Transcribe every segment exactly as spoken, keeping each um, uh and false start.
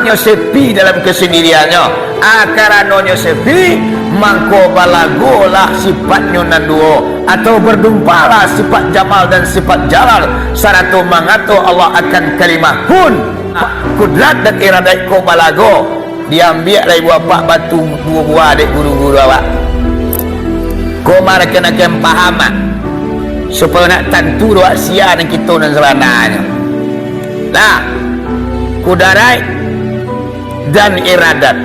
Nyo sepi dalam kesendiriannyo. Ah, karanonyo sepi, mangko balagolah sifatnyo nan duo, atau berdumpalah sifat jamal dan sifat jalal, sarato mangato Allah akan kalimah kun. Kudrat dan iradat ko balago, diambiak lai buah apak batu duo buah dek guru-guru awak. Ko marakan-akan paham, ah, supayo nak tantu doa sia nan kito nan sabananyo. Nah, kudaraik dan iradat.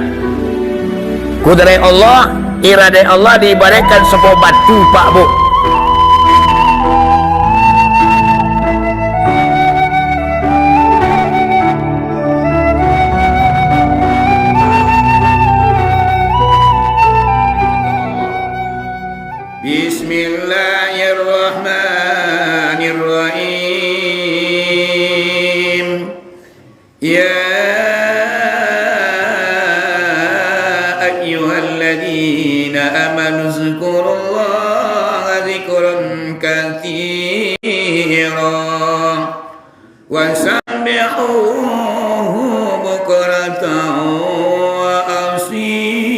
Kudaraik Allah, iradat Allah diibaratkan sabuah batu, Pak, Bu. Bismillahirrahmanirrahim. Ya ayyuhalladzina amanu dzkurullaha dzikran katsira. Wasabbihuhu bukratan wa asila.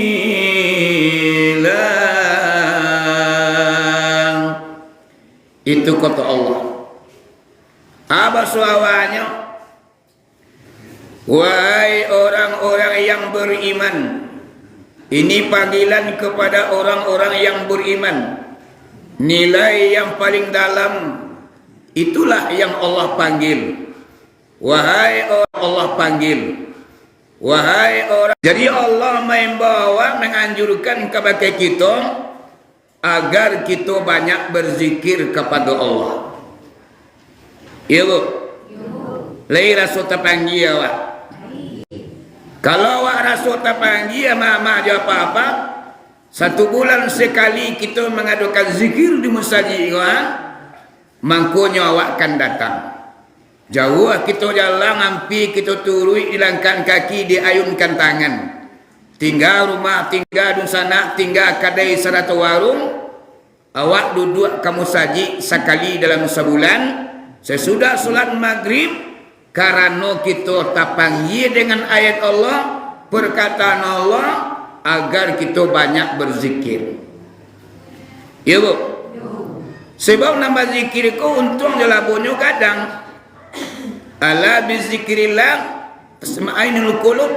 Itu kata Allah. Apa suawanyo? Wahai orang-orang yang beriman, ini panggilan kepada orang-orang yang beriman. Nilai yang paling dalam, itulah yang Allah panggil. Wahai orang Allah panggil. Wahai orang. Jadi Allah maimbau awak, manganjurkan kabake kito, agar kito banyak berzikir kapado Allah. Iyo, Bu? Lai raso tapanggia awak? Kalau awak raso tapanggia, mamak jo apak-apak, satu bulan sakali kito mangadokan zikir di musajik ko, ha? Mangkonyo awak kan datang. Jauah kito jalang, ampia kito turuik, dilangkahkan kaki, diayunkan tangan. Tingga rumah, tingga dunsanak, tingga kadai sarato warung, awak duduak ka musajik sakali dalam sabulan, sasudah solat Magrib, karano kito tapanggia dengan ayat Allah, perkataan Allah, agar kito banyak berzikir. Iyo, Bu? Sabab nan bazikir ko untuang jo labonyo gadang. Ala bizikrillah tatmainnul qulub.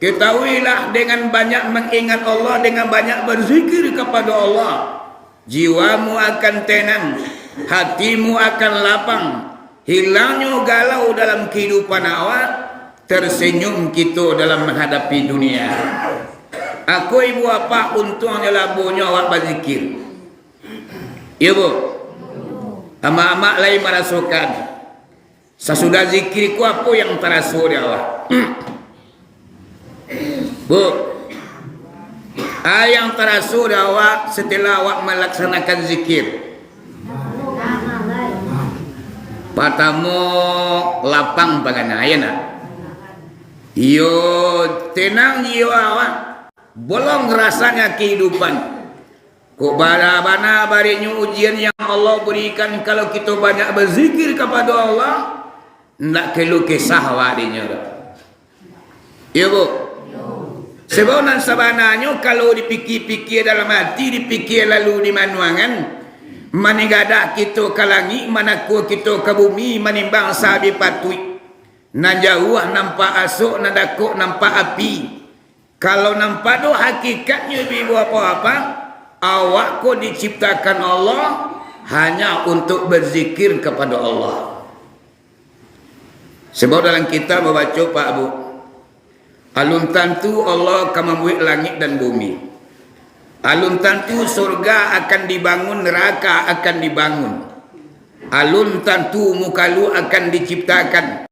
Ketahuilah, dengan banyak mengingat Allah, dengan banyak berzikir kepada Allah, jiwamu akan tenang, hatimu akan lapang, hilangnyo galau dalam kehidupan awak, tersenyum kito dalam menghadapi dunia. Ako ibu apak, untuang jo labonyo awak bazikir. Iyo, Bu? Amak-amak lai marasokan. Sasudah zikir ko, apo yang taraso di awak? Bu, a yang taraso di awak setelah awak malaksanakan zikir? Patamo, lapang pangana, iyo ndak? Iyo, tenang jiwa awak. Bolong rasanya kehidupan. Kok bana-bana barinyo ujian yang Allah berikan kalau kito banyak bazikir kapado Allah, ndak keluh kesah awak dinyo doh. Iyo, Bu? Sebab nan sabananyo kalau dipikia-pikia dalam ati, dipikia lalu di manuangan, manigadah kito ka langik, manakua kito ka bumi, manimbang sabia patuik. Nan jauah nampak asok, nan dakek nampak api. Kalau nan pado hakikatnyo, ibu-ibu, apak-apak, awak ko diciptakan Allah hanya untuk berzikir kepada Allah. Sebab dalam kitab babaco, Pak, Bu, alun tantu Allah ka mambuek langik dan bumi. Alun tantu surga akan dibangun, neraka akan dibangun. Alun tantu mukalu akan diciptakan.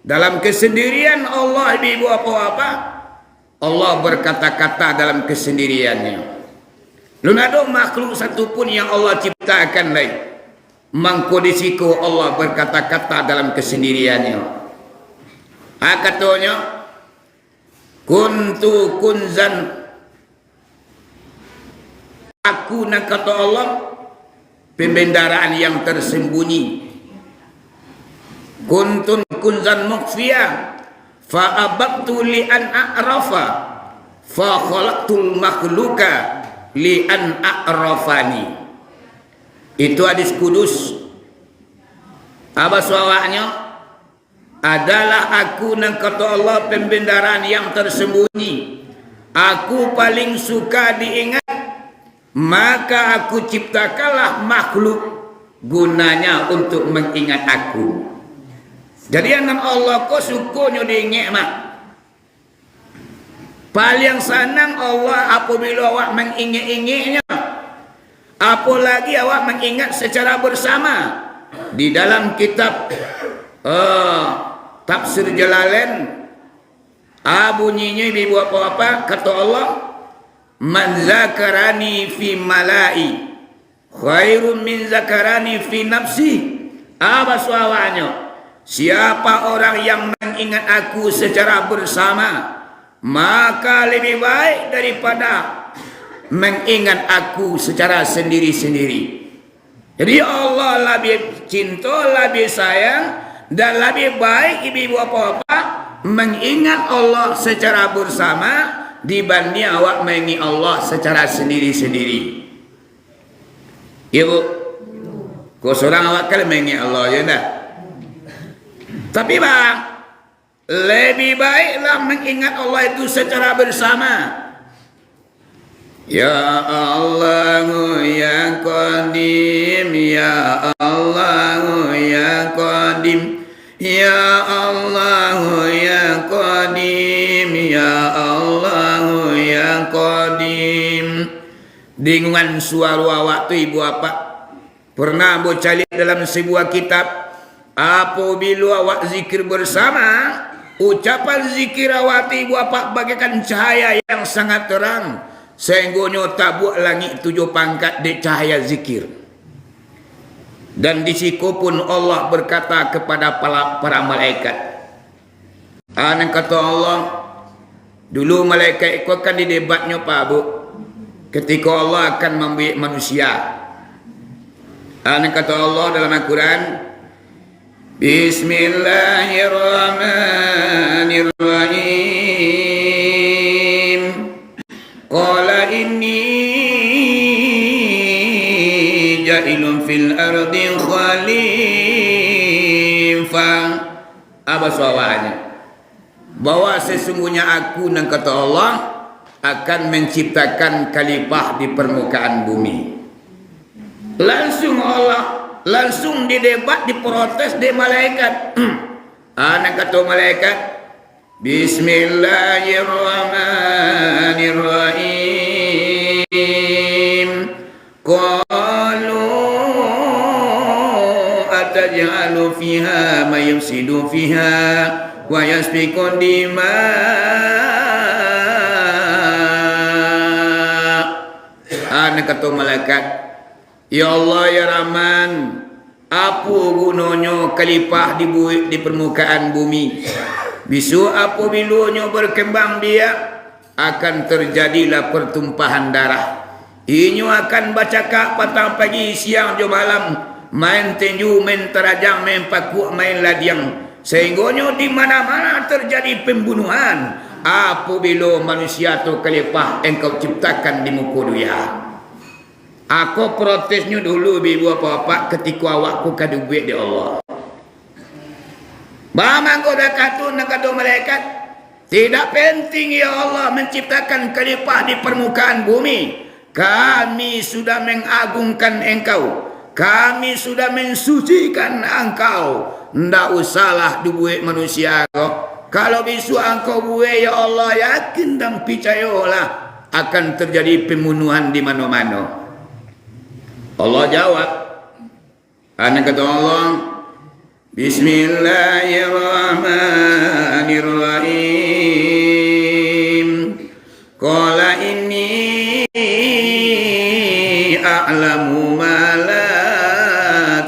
Dalam kesendirian Allah, ibu-ibu, apak-apak, Allah berkata-kata dalam kesendirian-Nyo. Lun ado makhluk satu pun yang Allah ciptakan lai. Mangko di siko Allah berkata-kata dalam kesendirian-Nyo. Ha, kato-Nyo, "Kuntu kunzan." Aku, nan kato Allah, pembendaraan yang tersembunyi. "Kuntu kunzan mukhfiya, Fa abattu li an a'rafa, fa khalaqtul makhluqa li an a'rafani. Itu hadis kudus. Apa suawaknyo? Adalah Aku, nan kato Allah, pembenaran yang tersembunyi. Aku paling suka diingat, maka Aku ciptakanlah makhluk gunanya untuk mengingat Aku. Jadi, nan Allah ko sukonyo diingek mah. Paliang sanang Allah apabilo awak mangingek-ingeknyo. Apolagi awak mangingat secara bersama. Di dalam kitab, eh, Tafsir Jalalain, ah, bunyinyo, ibu-ibu, bapak-bapak, kato Allah, "Man zakarani fi mala'i, khairun min zakarani fi nafsi." Apa suawaknyo? Siapa orang yang mengingat Aku secara bersama, maka lebih baik daripada mengingat Aku secara sendiri-sendiri. Jadi, Allah labiah cinto, labiah sayang, dan labiah baik, ibu-ibu, bapak-bapak, mengingat Allah secara bersama dibanding awak mengingat Allah secara sendiri-sendiri. Iyo, Bu? Ko surang awak kan maingek Allah, yo ndak? Tapi, Bang, lebih baiklah mengingat Allah itu secara bersama. Ya Allahu ya Qadim, ya Allahu ya Qadim, ya Allahu ya Qadim, ya Allahu ya Qadim. Dinguan suaro awak tu, ibu apak. Pernah ambo caliak dalam sabuah kitab, apabilo awak zikir bersama, ucapan zikir awak tu, ibu apak, bagaikan cahaya yang sangat terang, sainggonyo tabuak langik tujuah pangkat dek cahaya zikir. Dan di siko pun Allah berkata kepada pala-, para malaikat, Ah, nan kato Allah, dulu malaikat ko kan didebatnyo, Pak, Bu, katiko Allah akan mambuek manusia. Ah, nan kato Allah dalam Al-Quran, "Bismillahirrahmanirrahim. Qala inni ja'ilun fil ardi khalifah." Apa suawaknyo? Bahwa sesungguhnya Aku, nan kato Allah, akan menciptakan khalifah di permukaan bumi. Langsung Allah, langsung didebat, diprotes dek malaikat. Ah, nan kato malaikat, "Bismillahirrahmanirrahim. Qalu ataj'alu fiha man yufsidu fiha wa yasfiku dima." Ah, nan kato malaikat, "Ya Allah, ya Rahman, apo gunonyo khalifah dibuek di parmukaan bumi? Bisuak apabilo nyo barkambang biak, akan tarjadilah partumpahan darah. Inyo akan bacakak patang pagi, siang jo malam, main tinju, main tarajang, main pakuak, main ladiang, sainggonyo di mana-mana tarjadi pambunuahan, apabilo manusia tu khalifah Engkau ciptakan di muko dunia." Ako protesnyo dulu, ibu-ibu, bapak-bapak, katiko awak ko ka dibuek dek Allah. Baa mangko dakah tu, nan kato malaikat, "Tidak penting, ya Allah, menciptakan khalifah di parmukaan bumi. Kami sudah mengagungkan Engkau. Kami sudah mensucikan Engkau. Ndak usahlah dibuek manusia ko. Kalau bisuak Engkau buek, ya Allah, yakin dan picayolah, akan tarjadi pambunuahan di mano-mano." Allah jawab, ah, nan kato Allah, "Bismillahirrahmanirrahim. Qala inni a'lamu ma la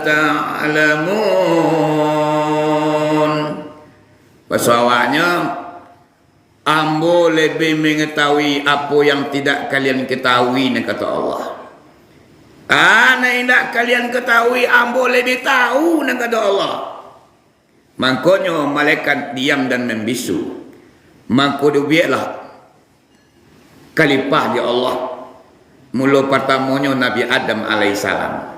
ta'lamun." Basuo awaknyo, "Ambo labiah mangatahui apo yang tidak kalian katahui," nan kato Allah. Ah, nan indak kalian katahui, Ambo labiah tahu, nan kato Allah. Mangkonyo malaikat diam dan mambisu. Mangko dibueklah khalifah dek Allah. Mulo partamonyo Nabi Adam alaihissalam.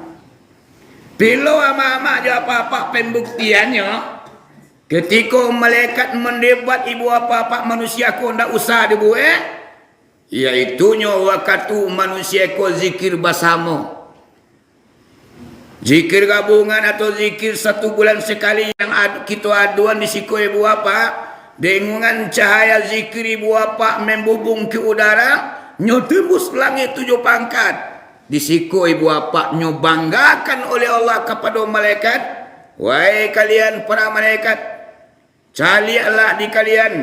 Bilo amak-amak jo apak-apak pambuktiannyo, ketiko malaikat mandebat ibu apak-apak manusia ko ndak usah dibuek, yaitunyo wakatu manusia ko zikir basamo. Zikir gabungan atau zikir satu bulan sakali yang ad-, kito aduan di siko ibu apak, dengan cahaya zikir ibu apak mambubung ka udara, nyo tembus langik tujuah pangkat. Di siko ibu apak nyo banggakan oleh Allah kapado malaikat, "Wahai kalian para malaikat, caliaklah di kalian.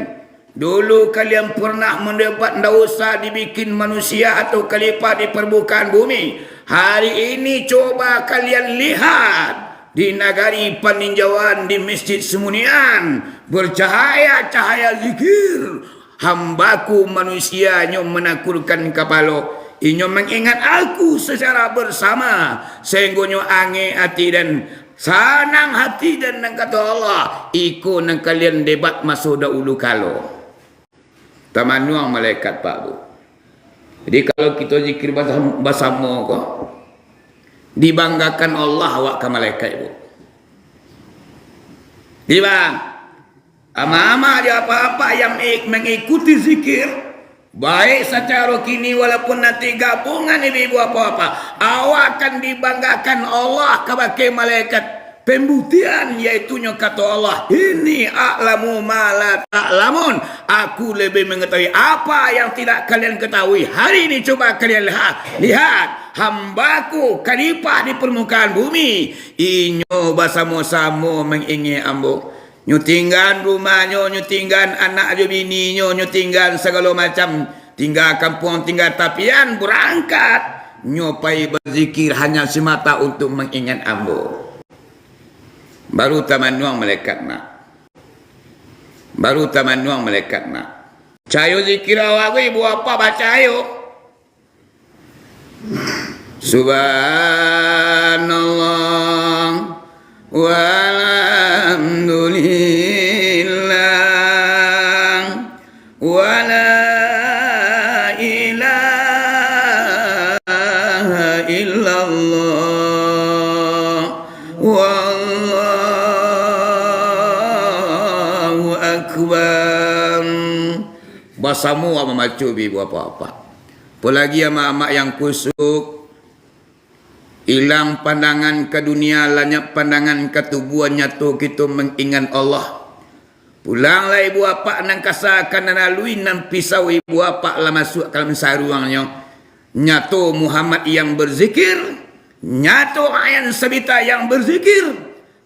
Dulu kalian pernah mandebat ndak usah dibikin manusia atau khalifah di parmukaan bumi. Hari ini coba kalian lihat di nagari paninjauan di Masjid Sumunian, bercahaya cahaya zikir. Hambaku manusia nyo manakurkan kapalo, inyo mangingat Aku secara bersama, sahinggonyo angek ati dan sanang hati dan nan kato Allah, iko nan kalian debat maso dahulu kalo." Tamanuang malaikat, Pak, Bu. Jadi, kalau kito zikir basam-, basamo ko, dibanggakan Allah awak ka malaikat, Bu. Di bang, ama-ama jo apak-apak yang ik-, mangikuti zikir, baik sacaro kini walaupun nanti gabungan ibu-ibu apak-apak, awak akan dibanggakan Allah kabake malaikat. Pambuktian, yaitunyo kato Allah, "Inni a'lamu ma la ta'lamun." Aku lebih mengetahui apa yang tidak kalian ketahui. Hari ini coba kalian lihat, lihat, hambaku khalifah di permukaan bumi. Inyo basamo-samo mangingek Ambo. Nyo tinggaan rumahnyo, nyo tinggaan anak jo bininyo, nyo tinggaan sagalo macam, tingga kampuang, tingga tapian, barangkat. Nyo pai bazikir hanya semata untuk mangingat Ambo. Baru tamanuang malaikat nak. Baru tamanuang malaikat nak. Cayo zikir awak ko, ibu apak bacayo. Subhanallah, walhamdulillah, wala ilaha illallah, wallahu akbar. Basamo awak mamaco bi, ibu apak-apak. Apolagi amak-amak yang kusuk, ilang pandangan ka dunia, lanyap pandangan ka tubuah, nyato kito mangingat Allah. Pulanglah ibu apak nan kasa ka nan alui, nan pisau ibu apak lah masuak ka dalam saruangnyo. Nyato Muhammad yang berzikir, nyato Ayan Sabita yang berzikir,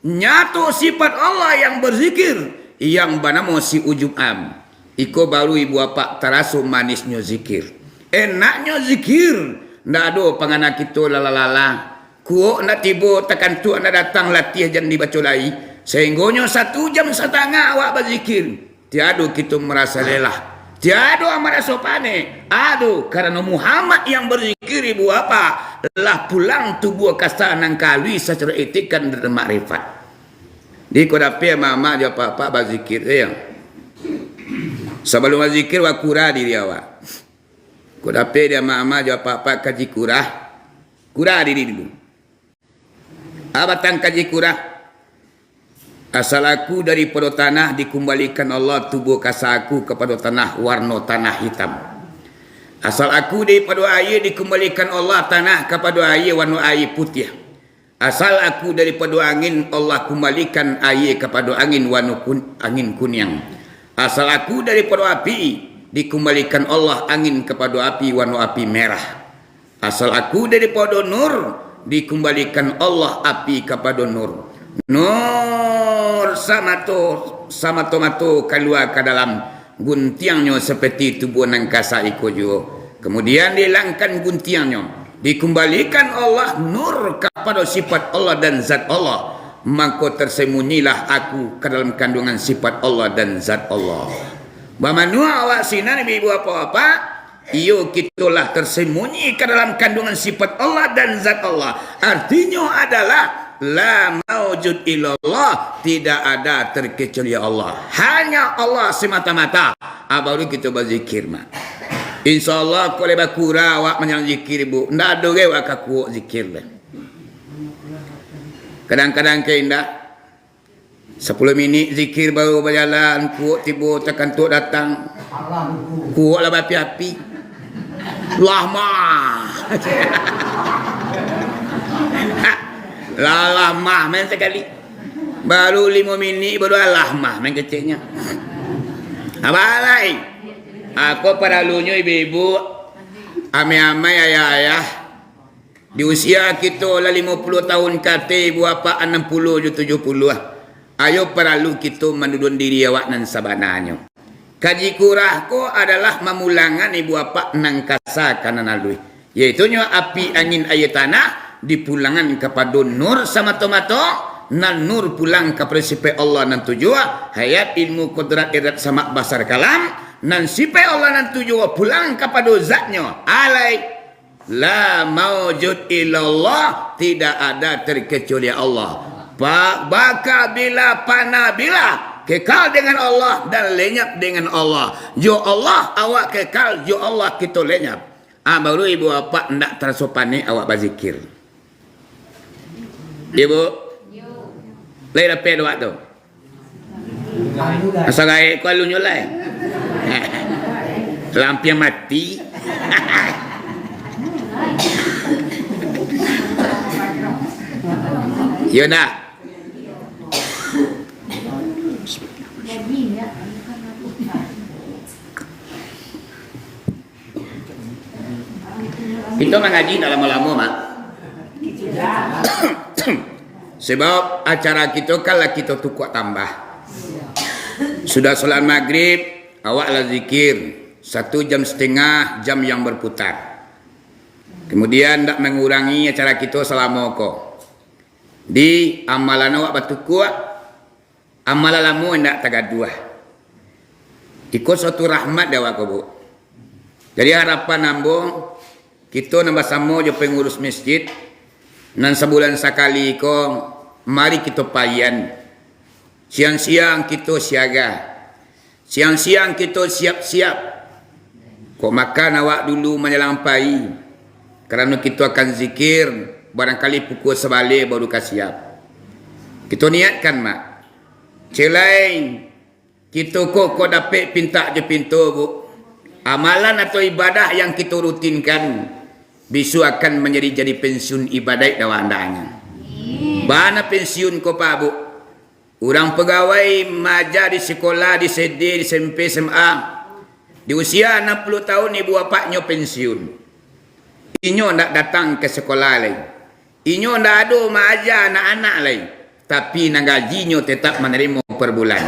nyato sifat Allah yang berzikir, yang banamo si Ujub Am. Iko baru ibu apak taraso manisnyo zikir. Enaknyo zikir, ndak ado pangana kito lala-lala. Kuok ndak tibo, takantuak ndak datang, latiah jan dibaco lai. Sahinggonyo satu jam satangah awak bazikir. Tiado kito marasa lelah, tiado maraso panek. Ado, karano Muhammad yang barzikir ibu apak, lah pulang tubuah kasa nan ka alui sacaro etikan dan makrifat. Di ko dapek amak-amak jo apak-apak bazikir sajo. Sabalum bazikir, wakura diri awak. Ko dapek di amak-amak jo apak-apak kaji kurah, kura diri dulu. Abatang kaji kurah. Asal aku daripado tanah, dikumbalikan Allah tubuah kasa aku kapado tanah, warno tanah hitam. Asal aku daripado aia, dikumbalikan Allah tanah kapado aia, warno aia putiah. Asal aku daripado angin, Allah kumbalikan aia kapado angin, warno kun-, angin kuniang. Asal aku daripado api, dikumbalikan Allah angin kapado api, warno api merah. Asal aku daripado nur, dikumbalikan Allah api kapado nur. Nur samato, samato-mato kalua ka dalam, guntiangnyo saparti tubuah nan kasa iko juo. Kamudian diilangkan guntiangnyo, dikumbalikan Allah nur kapado sifat Allah dan zat Allah. Mangko tarsamunyilah aku ka dalam kanduangan sifat Allah dan zat Allah. Bamanuang awak sinan, ibu-ibu, apak-apak, iyo, kito lah tarsamunyi ka dalam kanduangan sifat Allah dan zat Allah. Artinyo adalah, La maujud illallah, tidak ada terkecuali Allah. Hanya Allah semata-mata. Ah, baru kito bazikir, mak. Insya Allah, kok lai bakurang awak manyalang zikir, Bu. Ndak ado gai awak ka kuok zikir lai. Kadang-kadang ka indak. Sapuluah minik zikir baru bajalan, kuok tibo takantuak datang. Kuok lah baapi-api. Lah mah. Lah, lah mah, main sakali. Baru limo minik, baru lah mah, main keceknyo. Abalai. Ako paralunyo ibu-ibu, amai-amai, ayah-ayah. Di usia kito lah limo puluah tahun ka ateh, ibu apak, anam puluah jo tujuah puluah, ayo paralu kito manduduakan diri awak nan sabananyo. Kaji kurah ko adalah mamulangan ibu apak nan kasa ka nan aluih, yaitunyo api, angin, aia, tanah, dipulangan kapado nur samato-mato, nan nur pulang kapado sipaik Allah nan tujuah, hayat, ilmu, kudrat, irat, samak, basar, kalam, nan sipaik Allah nan tujuah pulang kapado zatnyo. Alai. La maujud illallah, tidak ada terkecuali Allah. Pa-, baka bila, fana bila, kekal dengan Allah dan lenyap dengan Allah. Jo Allah awak kekal, jo Allah kito lenyap. Ah, baru ibu apak ndak taraso panek awak bazikir. Ibu, lai dapek awak tu. Asa gaek ko alunyo lai. Lampiang mati. Iyo ndak? Kito mangaji ndak lamo-lamo, Mak. Sabab acara kito kan lah kito tukua tambah. Sudah solat magrib, awak lah zikir satu jam satangah, jam yang berputar. Kamudian, ndak mangurangi acara kito salamo ko. Di amalan awak batukua, amalan lamo indak tagaduah. Iko suatu rahmat dek awak ko, Bu. Jadi, harapan ambo, kito nan basamo jo pangurus masjid, nan sabulan sakali ko, mari kito paian. Siang-siang kito siaga. Siang-siang kito siap-siap. Kok makan awak dulu manjalang pai. Karano kito akan zikir, barangkali pukua sabaleh baru ka siap. Kito niatkan, Mak. Cek lai, kito ko, ko dapek pintak jo pinto, Bu. Amalan atau ibadah yang kito rutinkan, bisuak akan manjadi, jadi pensiun ibadaik dek awak andaknyo. Bana pensiun ko, Pak, Bu. Urang pagawai maaja di sikola, di S D, di S M P, S M A. Di usia anam puluah tahun, ibu bapaknyo pensiun. Inyo ndak datang ka sikola lai. Inyo ndak ado maaja anak-anak lai. Tapi, nan gajinyo tetap manarimo per bulan.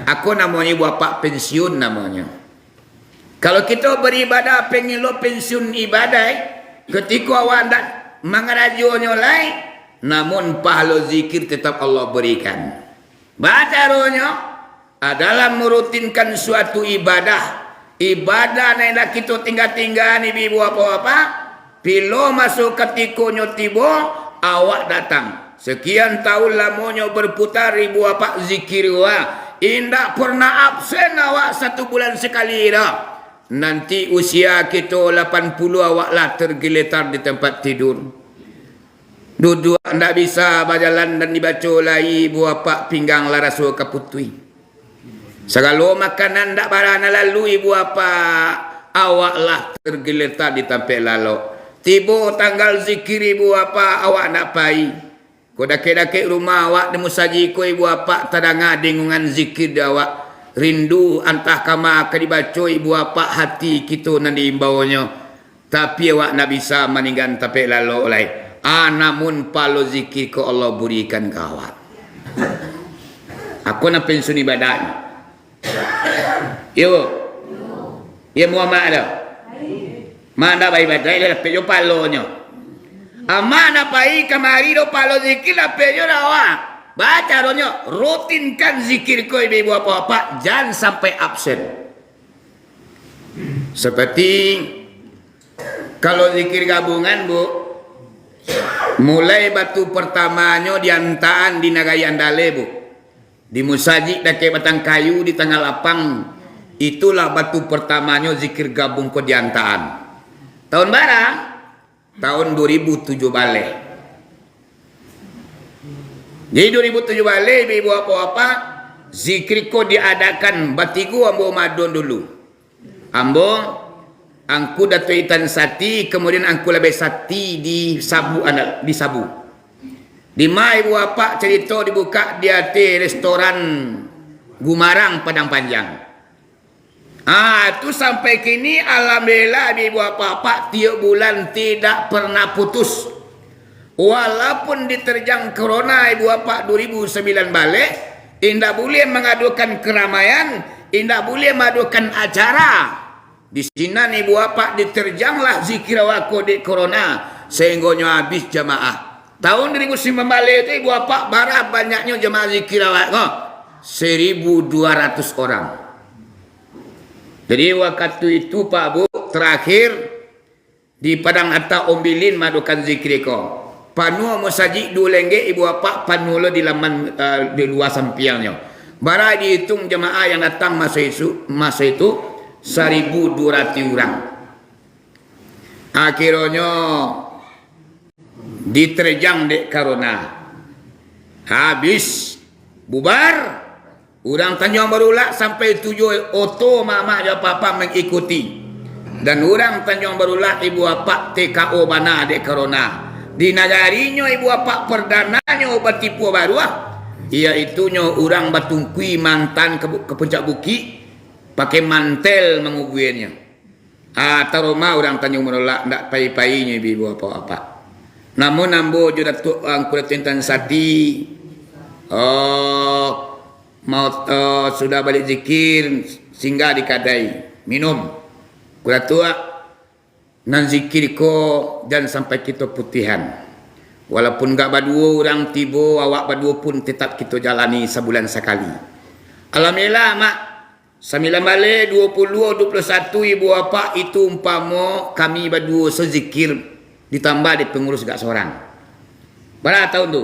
Ako namonyo ibu bapak pensiun namonyo. Kalau kito baribadah pangilo pensiun ibadaik, katiko awak ndak mangarajonyo lai, namun pahalo zikir tetap Allah barikan. Baa caronyo? Adalah marutinkan suatu ibadah. Ibadah nan indak kito tingga-tingga ni, ibu bapak-bapak. Pilo maso katikonyo tibo, awak datang. Sakian tahun lamonyo berputar, ibu bapak, zikir wa. Indak pernah absen awak satu bulan sakali doh. Nanti usia kito lapan puluah, awak lah tergeletar di tempat tidur. Duduak ndak bisa bajalan dan dibaco lai, ibu bapak, pinggang lah raso ka putuih. Sagalo makanan ndak bara nan lalu, ibu bapak, awak lah tergeletar di tampek lalok. Tibo tanggal zikir, ibu bapak, awak ndak pai. Kok dakek-dakek rumah awak di musaji ko, ibu bapak, tadanga dengungan zikir di awak. Rindu antah kama ka dibaco, ibu bapak, hati kito nan diimbaunyo. Tapi awak ndak bisa maninggan tampek lalok lai. Ah, namun pahalo zikir ko Allah burikan ka awak. Ako nan pensiun ibadah ni. Iyo. Iyo, Muhammad tu. Mak ndak baibadah, lah dapek jo pahalonyo. Amak ndak pai kamari doh, pahalo zikir dapek jo dek awak. Baa caronyo? Rutinkan zikir ko, ibu-ibu, bapak-bapak, jan sampai absen. Seperti kalau zikir gabungan, Bu, Mulai batu pertamanyo diantaan di Nagari Andaleh, Bu. Di musajik dakek batang kayu di Tangah Lapang, itulah batu pertamanyo zikir gabung ko diantaan. Tahun bara? Tahun dua ribu tujuh baleh. Jadi, dua ribu tujuh baleh, ibu-ibu, bapak-bapak, zikir ko diadakan batigo ambo Madon dulu. Ambo, Angku Datuak Intan Sati, kemudian Angku Labai Sati di Sabu, anak, di Sabu. Di ma ibu bapak carito dibukak di ateh restoran Gumarang Padang Panjang. Ah, tu sampai kini, alhamdulillah, ibu bapak, tiok bulan tidak pernah putus. Walaupun diterjang corona, ibu bapak, dua ribu sembilan baleh, indak buliah mangadokan keramaian, indak buliah mangadokan acara. Di sinan, ibu bapak, diterjanglah zikir awak ko dek corona, sehinggonyo habis jamaah. Tahun dua ribu sembilan baleh tu, ibu bapak, bara banyaknyo jamaah zikir awak ko? Seribu dua ratus orang. Jadi, wakatu itu, Pak Bu, terakhir di Padang Ata Ombilin maadokan zikir ko. Panuah musajik duo lenggek, ibu bapak, panuah lo di laman, eh, di lua sampiangnyo. Bara dihitung jamaah yang datang maso isu-, maso itu, saribu duo ratuih urang. Akhironyo, diterjang dek corona. Habis, bubar. Urang Tanjuang Barulak sampai tujuah oto mamak jo papa mangikuti. Dan urang Tanjuang Barulak ibu apak T K O bana dek corona. Di nagarinyo ibu apak perdananyo batipuah baruah, iyaitunyo urang batungkui mantan ka bu-, ka puncak bukik, pakai mantel manguguiannyo. Ah, taroma urang Tanjuang Barulak, ndak pai-painyo ibu-ibu apak-apak. Namun ambo jo Datuak, ah, Angku Datuak Intan Sati, oh, mau, oh, sudah balik zikir, singgah di kadai, minum. Angku Datuak, nan zikir ko jan sampai kito putihan. Walaupun gak baduo urang tibo, awak baduo pun tetap kito jalani sabulan sakali. Alhamdulillah, Mak. Sambilan baleh, duo puluah, duo puluah satu, ibu apak, itu umpamo kami baduo sazikir, ditambah dek pangurus gak sorang. Bara tahun tu?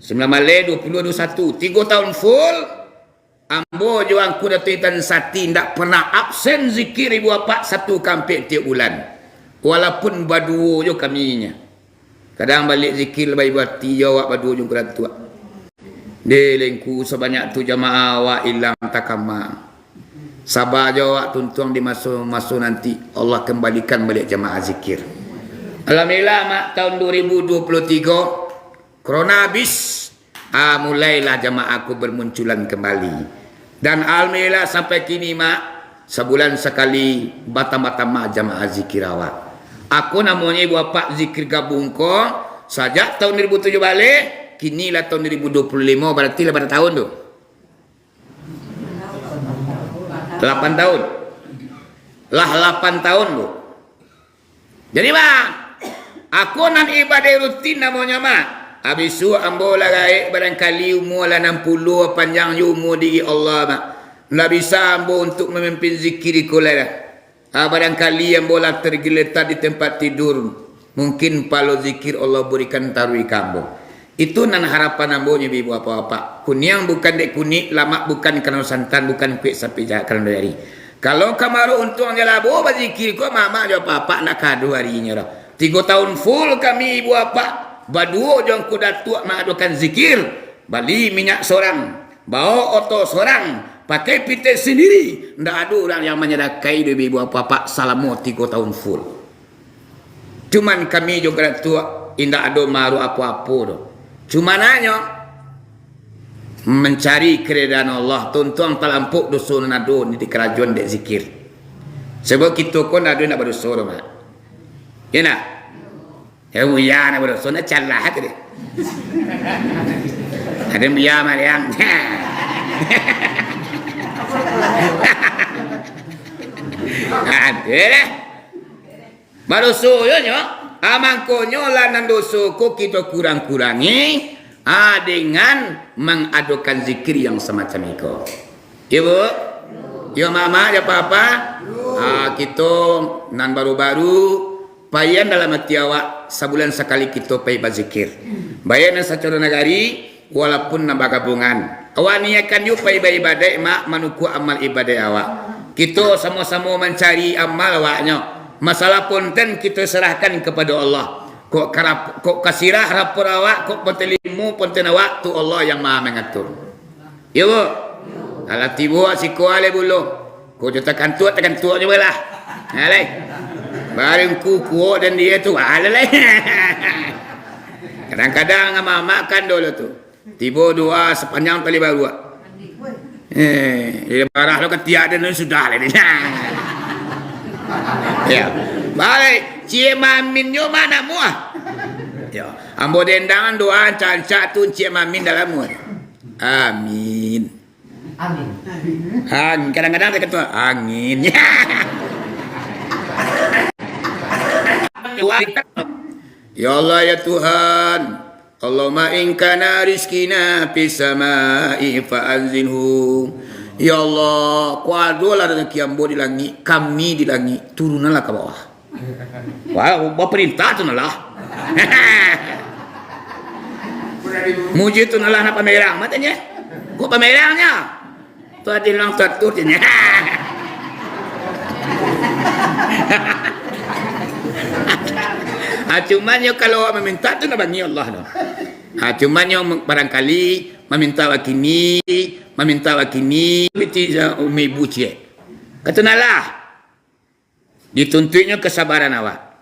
Sambilan baleh, duo puluah, duo satu. Tigo tahun full, ambo jo Angku Datuak Intan Sati ndak pernah absen zikir ibu apak satu kampek tiok bulan. Walaupun baduo jo kami nyo. Kadang baliak zikir lah baibo ati jo awak baduo jo Angku Datuak. Deh, lengku sabanyak tu jamaah awak ilang takama. Saba jo awak tuntuang di maso-maso nanti, Allah kambalikan baliak jamaah zikir. Alhamdulillah, Mak, tahun dua ribu dua puluh tiga, corona habis, ah, mulailah jamaah ko bermunculan kembali. Dan alhamdulillah sampai kini, Mak, sabulan sakali batambah-tambah jamaah zikir awak. Ako namonyo ibu apak zikir gabung ko, sajak tahun dua ribu tujuh baleh, kini lah tahun dua ribu dua puluh limo, barati lah bara tahun tu. Lapan tahun. Lah lapan tahun tu. Jadi, Bang, ako nan ibadah rutin namonyo, Mak. Abih tu ambo lah gaek, barangkali umua lah anam puluah, panjang jo umua diri Allah, Mak. Ndak bisa ambo untuak mamimpin zikir iko lai lah. Ah, barangkali ambo lah tergeletak di tempat tidur. Mungkin palo zikir Allah berikan taruih ka ambo. Itu nan harapan ambo nyo, ibu apak-apak. Kuniang bukan dek kunik, lamak bukan karano santan, bukan kuek sapi jahat karano dari. Kalau kamaruh untuang jo labo bazikir ko, mamak jo apak-apak ndak ka ado arinyo doh. Tigo tahun full kami ibu apak baduo jo Angku Datuak maadokan zikir, bali minyak sorang, bao oto sorang, pakai pitih sandiri, ndak ado urang yang manyadakai doh ibu apak-apak salamo tigo tahun full. Cuman kami jo Angku Datuak indak ado maruah apo-apo doh. Cuman hanyo mancari keridaan Allah, tuntuang talampok doso nan ado di karajoan dek zikir. Sabab kito ko ndak ado nan badoso doh, Mak. Yo ndak? Yo, buya nan badoso, nak calah tu deh. Ado buya mariang. Ado deh. Badoso yo nyo, ah, mangkonyo lah nan doso ko kito kurang-kurangi, ah, dengan mangadokan zikir yang samacam iko. Iyo, Bu? Iyo, Mama, iyo, Papa? Ah, kito nan baru-baru Payan dalam ati awak, sabulan sakali kito pai bazikir. Baiak nan sacaro nagari, walaupun nan bagabungan. Awak niakan juo pai baibadaik, mak, manukuak amal ibadaik awak. Kito samo-samo mancari amal awaknyo. Masalah ponten kito serahkan kapado Allah. Kok karap-, kok kasirah rapor awak, kok ponten limo, ponten awak, tu Allah yang Maha Mangatur. Iyo, Bu? Alah tibo siko alai bulu. Ko jo takantuak, takantuak jo balah. Alai. Barang ku kuok dan dia tu, alai. Kadang-kadang mamak kan dulu tu. Tibo doa sapanjang tali baruak. Eh, dia marah lo ketiak dan sudah lah dia. Ya. Balik. Cik Mamin nyo mana muah? Ya. Ambo dendangan doa cancak tu Cik Mamin dalam muah. Amin. Amin. Ang-, kadang-kadang dia kata, "Angin." Ya Allah, ya Tuhan. Allahumma in kana rizqina fis sama'i fa anzilhu. Ya Allah, kok ado lah rezeki ambo di langik, kami di langik, turunanlah ka bawah. Wah, baparintah tu nah lah. Muji tu nah lah nak pamerang, matanya. Kok pamerangnyo? Tu ati nang tatur je. Ah, cuman yo kalau awak maminta tu nak bagi Allah tu. Ah, cuman yo barangkali maminta wakini, maminta wakini, biti umi buciek. Kata nah lah. Dituntuiknyo kesabaran awak,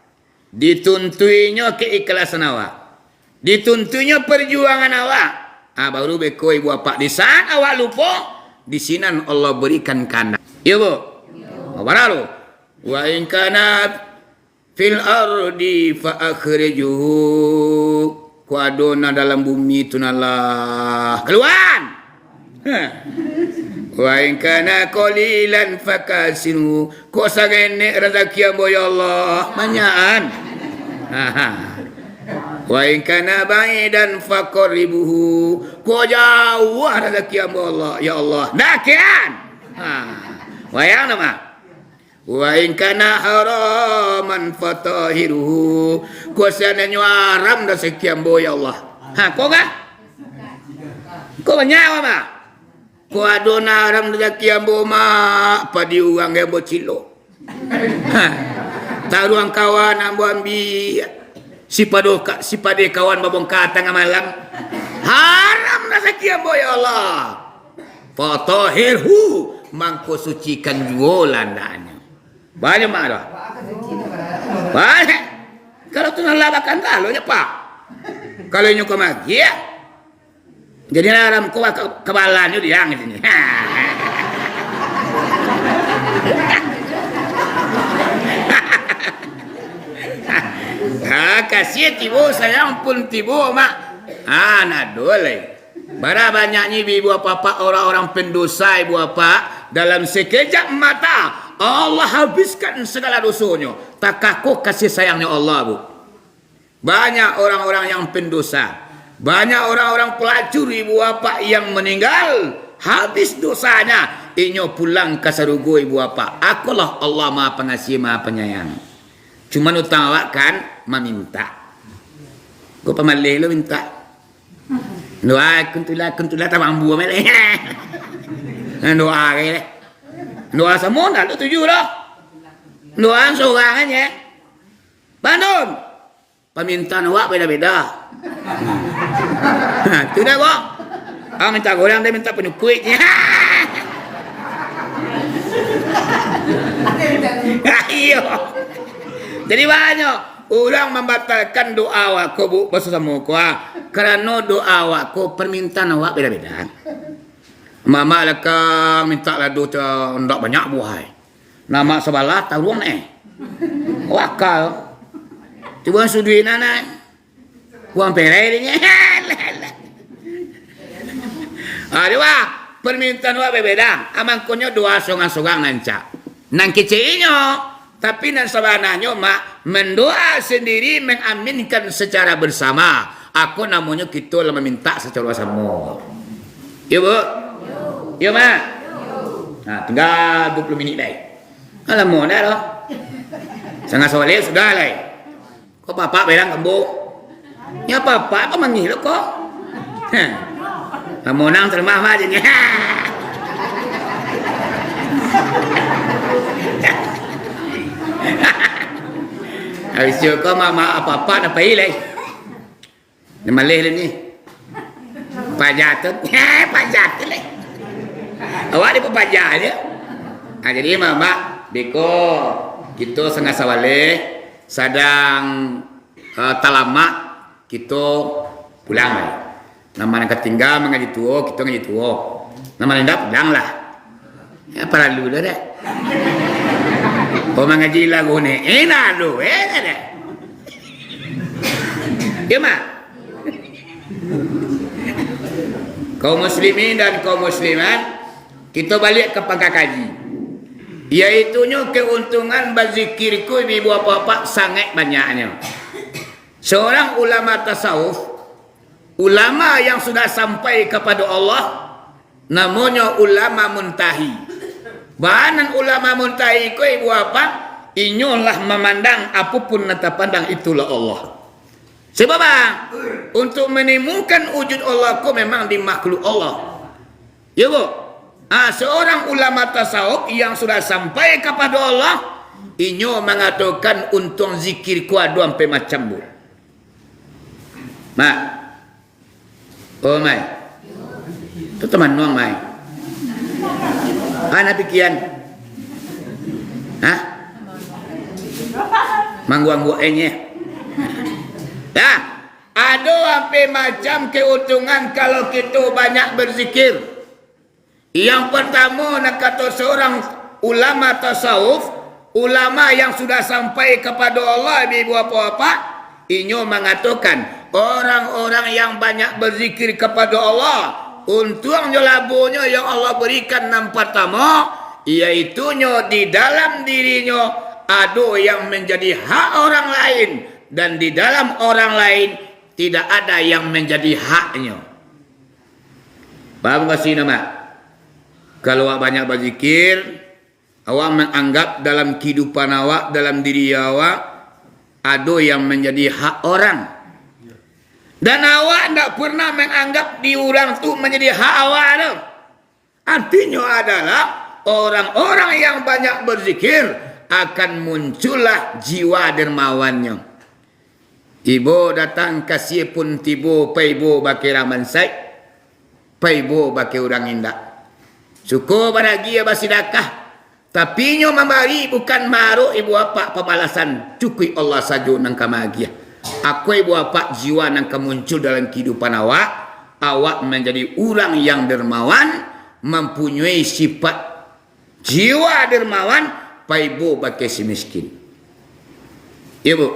dituntuiknyo keikhlasan awak, dituntuiknyo perjuangan awak. Ah, baru beko ibu apak, di saat awak lupo, di sinan Allah berikan kandak. Iyo, Bu? Iyo. Bara tu? Wa in kana fil ardi fa akhrijhu. Kok ado nan dalam bumi tu nah lah, kaluaan! Hah. Wa in kana qalilan fakasirhu. Kok sagenek razaki ambo, ya Allah, banyaan. Haha. Wa in kana ba'idan faqarribhu. Kok jauah razaki ambo, Allah, ya Allah, dakian. Ha. Wayang nama? Wa in kana haraman fatahhirhu. Kok seandainyo haram razaki ambo, ya Allah. Ha, kok kah? Kok banyak, Mak? Kok ado nan haram razaki ambo, Mak? Padi urang ambo cilok. Ha. Taruang kawan ambo ambiak. Sipado ka-, sipadeh kawan babongka tangah malam. Haram razaki ambo, ya Allah. Fatahhirhu, mangko sucikan juo landaknyo. Banyak marah. Banyak. Kalau tu nan labakan, kalau nyo, Pak. Kalau inyo ka magiah, jadi haram ko ka-, kabalanyo diang di sini. Ah, kasiah tibo, sayang pun tibo, Mak. Ah, nak dulai. Bara banyaknyo ibu apak-apak, orang-orang pendosa ibu apak, dalam sekejap mata Allah habiskan segala dosonyo. Takah ko kasih sayangnyo Allah, Bu. Banyak orang-orang yang pendosa, banyak orang-orang pelacur ibu apak yang meninggal, habis dosanya, inyo pulang ka sarugo ibo apak. Akolah Allah Maha Pengasih, Maha Penyayang. Cuman utang awak kan maminta. Ko pamaleh lo minta. Doa kuntulah, kuntulah tabang buah meleh. Nah, doa ke leh. Doa samo ndak lo tuju lo. Doa sorang aja. Bandung. Pamintaan awak beda-beda. Ha, tu dah, Bang. Ang minta goreng, dia minta panukuik. Iyo. Jadi banyak urang mambatalkan doa awak ko, Bu, basasamo ko, ah. Karano doa awak ko, permintaan awak beda-beda. Mamak lakang minta lado ta-, ndak banyak buah ai. Nan mak sabalah taruang neh. Wakal. Cubo suduik nan neh. Uang perai dia neh. Aduh, ah, permintaan awak bebeda. Amangkonyo doa sorang-sorang nan cak. Nan keceknyo, tapi nan sabananyo, mak, mendoa sendiri, mengaminkan secara bersama. Ako namonyo kito lah maminta secara samo. Yo, Bu? Yo, Mak? Nah, tinggal dua puluh minit lai. Alah, lamo dah lo. Sangah soleh sudah lai. Ko papak berang kembo. Nyo papak ko mangih lo ko. Heh. Kamu nang termah mah jadi. Habis tu ko mama apa-apa nak pai lai. Ni maleh lai ni. Paja tu. Paja tu lai. Awak dipapajah je. Ha, jadi mama, beko kito sanga sawaleh sadang eh, talamak, kito pulang lai. Nan ma nan ka tingga mangaji tuo, kito ngaji tuo. Nan ma nan indak, pulanglah. Yo, paralu doh, dek. Oh, mangaji lagu ni, enak tu, eh, dek. Yo, Mak? Kaum muslimin dan kaum muslimat, kito baliak ka pangka kaji. Yaitunyo keuntungan bazikir ko, ibu-ibu, bapak-bapak, sangaik banyaknyo. Seorang ulama tasawuf, ulama yang sudah sampai kapado Allah, namonyo ulama muntahi. Baa nan ulama muntahi ko, ibu apak, inyo lah mamandang apo pun nan tapandang itulah Allah. Sabab, ah, untuk manimukan wujud Allah ko memang di makhluk Allah. Yo, Bu? Ah, seorang ulama tasawuf yang sudah sampai kapado Allah, inyo mangatokan untuang zikir ko ado ampek macam, Bu. Mak. Oh, Mai. Tu tamanuang, Mai. Ana pikian. Hah? Mangguang-guang, eh, nyeh. Dah. Ado ampek macam keuntungan kalau kito banyak berzikir. Yang pertamo, nak kato seorang ulama tasawuf, ulama yang sudah sampai kapado Allah, ibu apak-apak, inyo mangatokan, orang-orang yang banyak berzikir kapado Allah, untuangnyo, labonyo yang Allah berikan nan pertamo, yaitunyo di dalam dirinyo ado yang menjadi hak orang lain, dan di dalam orang lain tidak ada yang menjadi haknyo. Paham ka siko, Mak? Kalau awak banyak bazikir, awak manganggap dalam kahidupan awak, dalam diri awak, ado yang manjadi hak orang. Dan awak ndak pernah manganggap di urang tu manjadi hak awak tu. Artinyo adalah, orang-orang yang banyak berzikir akan muncullah jiwa dermawannyo. Ibo datang, kasie pun tibo, paibo bakeh urang bansaik, paibo bakeh urang indak. Suko baragia basidakah, tapi inyo mambari bukan maarok ibo apak pambalasan, cukuik Allah sajo nan ka maagiah. Ako ibo apak jiwa nan ka muncul dalam kahidupan awak, awak manjadi urang yang dermawan, mampunyoi sifat jiwa dermawan, paibo bakeh si miskin. Iyo, Bu?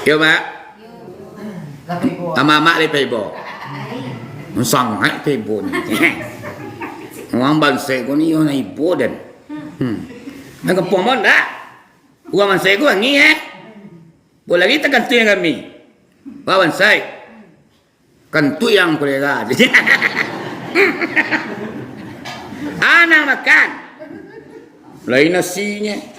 Iyo, Mak? Amak-amak lai paibo. Sangaik paibo ni. Urang bansaik ko ni, iyo nan ibo den. Hmm. Nan kampuang mo ndak? Urang bansaik ko angih, eh? Bo lagi takantuang kami. Urang bansaik. Kantuang kolera. Anang makan. Lain nasinyo.